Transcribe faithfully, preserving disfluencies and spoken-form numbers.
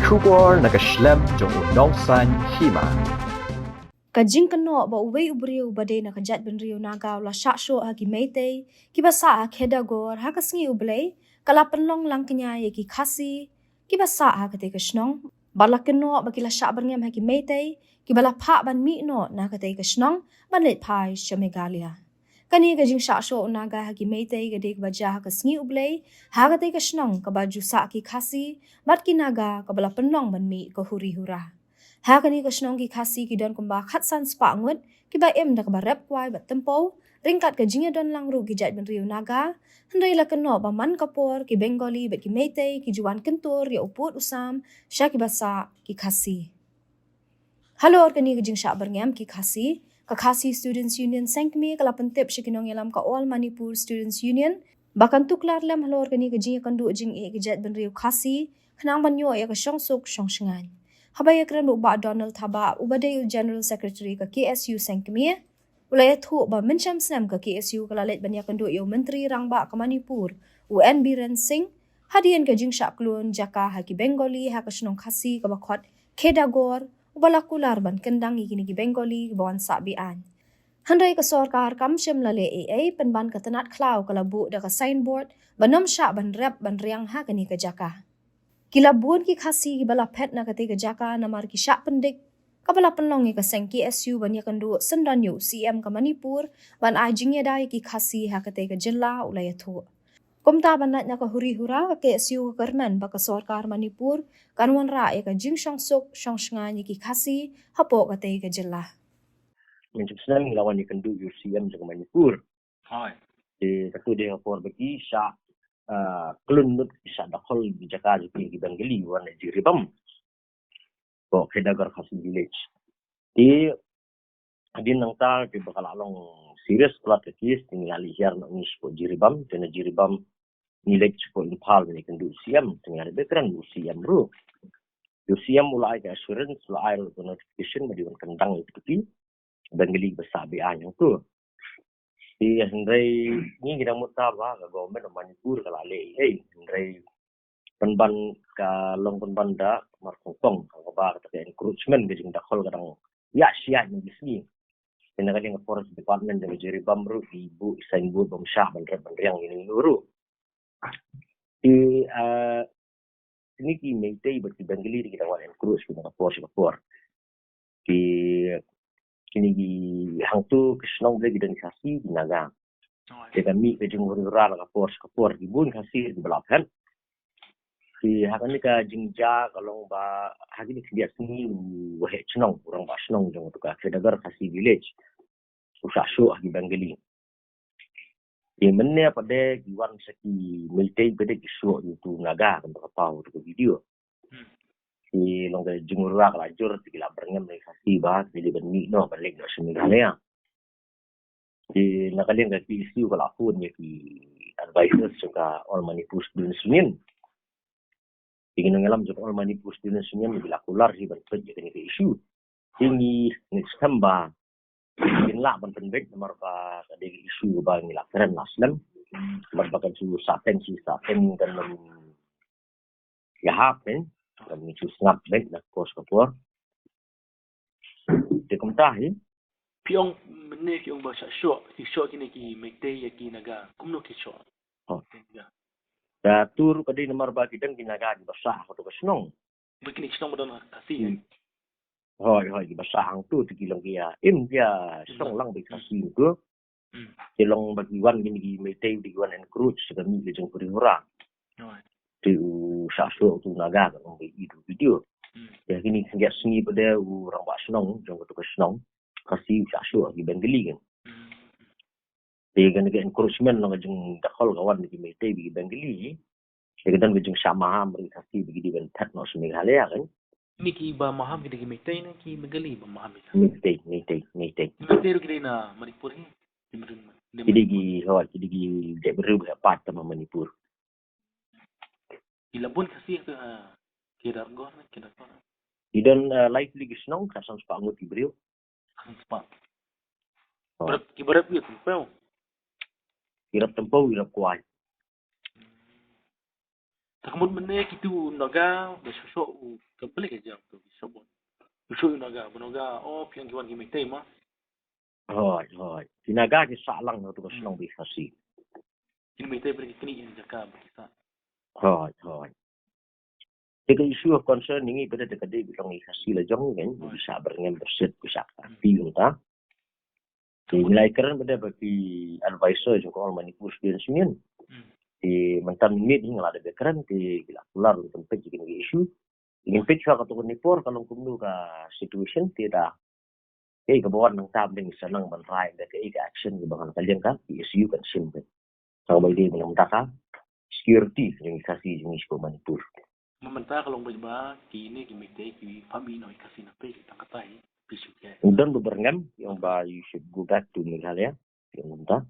Khubor na ka shlem jong u nongsan hima. Ka jingkynnoh ba uwei u briew ba dei na ka jaitbynriew Naga u la shah shoh ha ki Meitei kiba sah ha Khedagar ha ka sngi U Blei ka la pynlong lang kñia ïa ki Khasi kiba sah ha katei ka shnong, bad la kynnoh ba ki la shah byrngem ha ki Meitei kiba la phah ban mih noh na katei ka shnong ban leit phai sha Meghalaya. Kane ka jingshah shoh u Naga ha ki Meitei ka dei kaba jia ha ka sngi U Blei ha katei ka shnong kaba ju sah ki Khasi bad ki Naga, kaba la pynlong ban mih ka huri hura. Ha kane ka shnong ki Khasi ki don kumba khatsan spah ngut kiba im da kaba rep kwai bad tympew, ryngkat ka jingïadon lang ruh ki jaitbynriew Naga, hynrei la kynnoh ba man ka por ki Bengali bad ki Meitei ki ju wan kyntur ïa u pud u sam sha kiba sah ki Khasi. Halor kane ka jingshah byrngem ki Khasi, ka Khasi Students Union Seng Kmie ka la pyntip sha ki nongïalam ka All Manipur Students Union ba kan tuklar lem halor kane ka jingïakynduh jingeh ki jaitbynriew Khasi khnang ban ïoh ïa ka shongsuk shongshngaiñ. Haba ïakren bad u Bah Donald Thabah, uba dei u General Secretary ka K S U Seng Kmie, u la ïathuh ba mynshem snem ka K S U ka la leit ban ïakynduh ïa u Myntri Rangbah ka Manipur, u N Biren Singh, hadien ka jingshah khlun jaka ha ki Bengali ha ka shnong Khasi kaba khot Khedagar, uba la kular ban kyndang ïa kine ki Bengali kiba wan sah be-aiñ. Hynrei ka sorkar kam shym la leh ei ei, pynban ka tnat khlaw ka la buh da ka signboard ban ym shah ban rep ban riang ha kane ka jaka. Ki la bun ki Khasi kiba la phet na katei ka jaka namar ki shah pyndik, kaba la pynlong ïa ka seng K S U ban ïakynduh syndon ïa u C M ka Manipur ban ai jingïada ïa ki Khasi ha katei ka jylla, u la ïathuh. Kumta ban lait na ka huri hura, ka K S U ka kyrmen ba ka sorkar Manipur kan wanrah ïa ka jingshongsuk shongshngaiñ ïa ki Khasi hapoh katei ka jylla. Mynshem snem ngi la wan ïakynduh ïa u C M jong ka Manipur. Hooid. Te katto dei ha por ba ki shah, ah, khlun lut, ki shah dakhol ki jaka jong ki Bengali, wan na Jiribam, ko Khedagar Khasi Village. Te hadien nangta te ba ka la long serious palat ka case, te ngi la leit hiar noh ngi sha Jiribam, te na Jiribam ngi leit sha Imphal ban ïakynduh u C M, te ngi la leit ban kren u C M ruh. U C M u la ai ka assurance, u la ai ruh ka notification ba dei ban kyndang ïa ki Bengali ba sah be-aiñ hangto. Te hynrei ngi ngi dang mut ba ka government of Manipur ka la leh ei ei, hynrei pynban ka long pynban da mar kongkong, kaba kata ka encroachment, ka jingdakhol ka dang ïaid sha ïaid na ki sngi. Te na ka liang ka Forest Department da ka Jiribam ruh ki buh signboard ba ym shah ban rep ban riang ïa uno uno ruh. Te, ah, kine ki Meitei bad ki Bengali ki dang wan encroach na ka por sha ka por. Ki, kine ki hangto ki shnong ba ki don Khasi, ki Naga. Te ka mih ka jinghuri hura na ka por sha ka por, ki bun Khasi kiba la phet. Te ha kane ka jingjia ka long ba ha kine ki khyndiat sngi u waheh shnong, u rangbah shnong jong kato ka Khedagar Khasi Village, u shah shoh ha ki Bengali. Te mynne pat de ki wan sa ki Meitei pat de ki shoh ïa uto u Naga, kumba ka paw ha kato ka video. Hmm. Te long ka jinghuri hura ka la jur, te ki la byrngem ïa ki Khasi ba ki dei ban mih noh, ban leit noh sha Meghalaya. Te na ka liang ka K S U ka la phone ïa ki advisors jong ka All Manipur Students Union. Te ki nongïalam jong ka All Manipur Students Union ki la kular hi ban peit ïa kane ka issue. Te ngi, ngi skhem ba kin lah ban pynbeit namar ba ka dei ka issue ba ngi la kren la slem. Namar ba kan shu sah teng, shu sah teng kan ym ïahap, eh. Kan ym shu sngap beit na ka por sha ka por. Te kumta hi. Phi ong mynne phi ong ba shah shoh, ki shoh kine ki Meitei ïa ki Naga. Kumno ki shoh? Oh. Te Naga. Te tur ka dei namar ba ki don ki Naga kiba sah ha kato ka shnong. Ba kine ki shnong ba don Khasi, eh? Hmm. Hooid, hooid, kiba sah hangto te ki long ki ïa im, ki ïa shong lang bad ki Khasi hangto. Hmm. Te long ba ki wan kine ki Meitei, ki wan encroach, te ka mih ka jinghuri hura. Hooid. Te u shah shoh uto u Naga, ka long ba i ïohi video. Hmm. Te kine ki khyndiat sngi pat de u rangbah shnong jong kato ka shnong Khasi u shah shoh ha ki Bengali kan. Hmm. Te kane ka encroachment, long ka jingdakhol ka wan na ki Meitei bad ki Bengali. Te ka don ka jingshah maham ruh ïa ki Khasi ba ki dei ban phet noh sha Meghalaya kan. Kine kiba maham ki dei ki Meitei ne ki Bengali ba maham ïa ki? Meitei, Meitei, Meitei. Meitei ruh ki dei na Manipur hi. Ki dei ki, hooid, ki dei ki dei briew ba heh paid tang ha Manipur. Ki la bun Khasi ha Khedagar ne, Khedagar. Ki don, eh, lai tylli ki shnong, khatsan spah ngut ki briew. Khatsan spah. Oh. Ki rep, ki rep ïa tympew. Ki rep tympew, ki rep kwai. Ka mut mynne kitu Naga ba shu shu u ka balik aja tu ki sabon. Shu Naga, ba Naga, oh, phi ong ki wan ki Meitei ma. Hoi, hoi. Ki Naga ki sah lang tu ka shnong ba i Khasi. Ki Meitei ba ki kini in jaka ba ki sah. Hoi, hoi. Te ka issue of concern ngi ba da ka dei ba long i Khasi la jong ngi, ba sah berngem bersit, ba sah ka ti ta. Te ngi la kren ba da ba ki advisor jong ka All Manipur Students Union. Te mynta mynmiet ngi la da ba kren te ki la kular ruh ban peit ïa kine ki issue. Ngin peit shuwa katto katne por ka long kumno ka situation te da. Te ka ba wan nangta ba dang sa nang ban rai da kaei ka action kaba ngan ka liang ka P S U kan shim peit. Sa ba dei mynta ka security jong i Khasi jong i sha Manipur. Mynta ka long ba kine ki Meitei ki family noh i Khasi na peit tang katai P S U ke. Don ba berngem ïa ba you should go back to Meghalaya. Ïa mynta.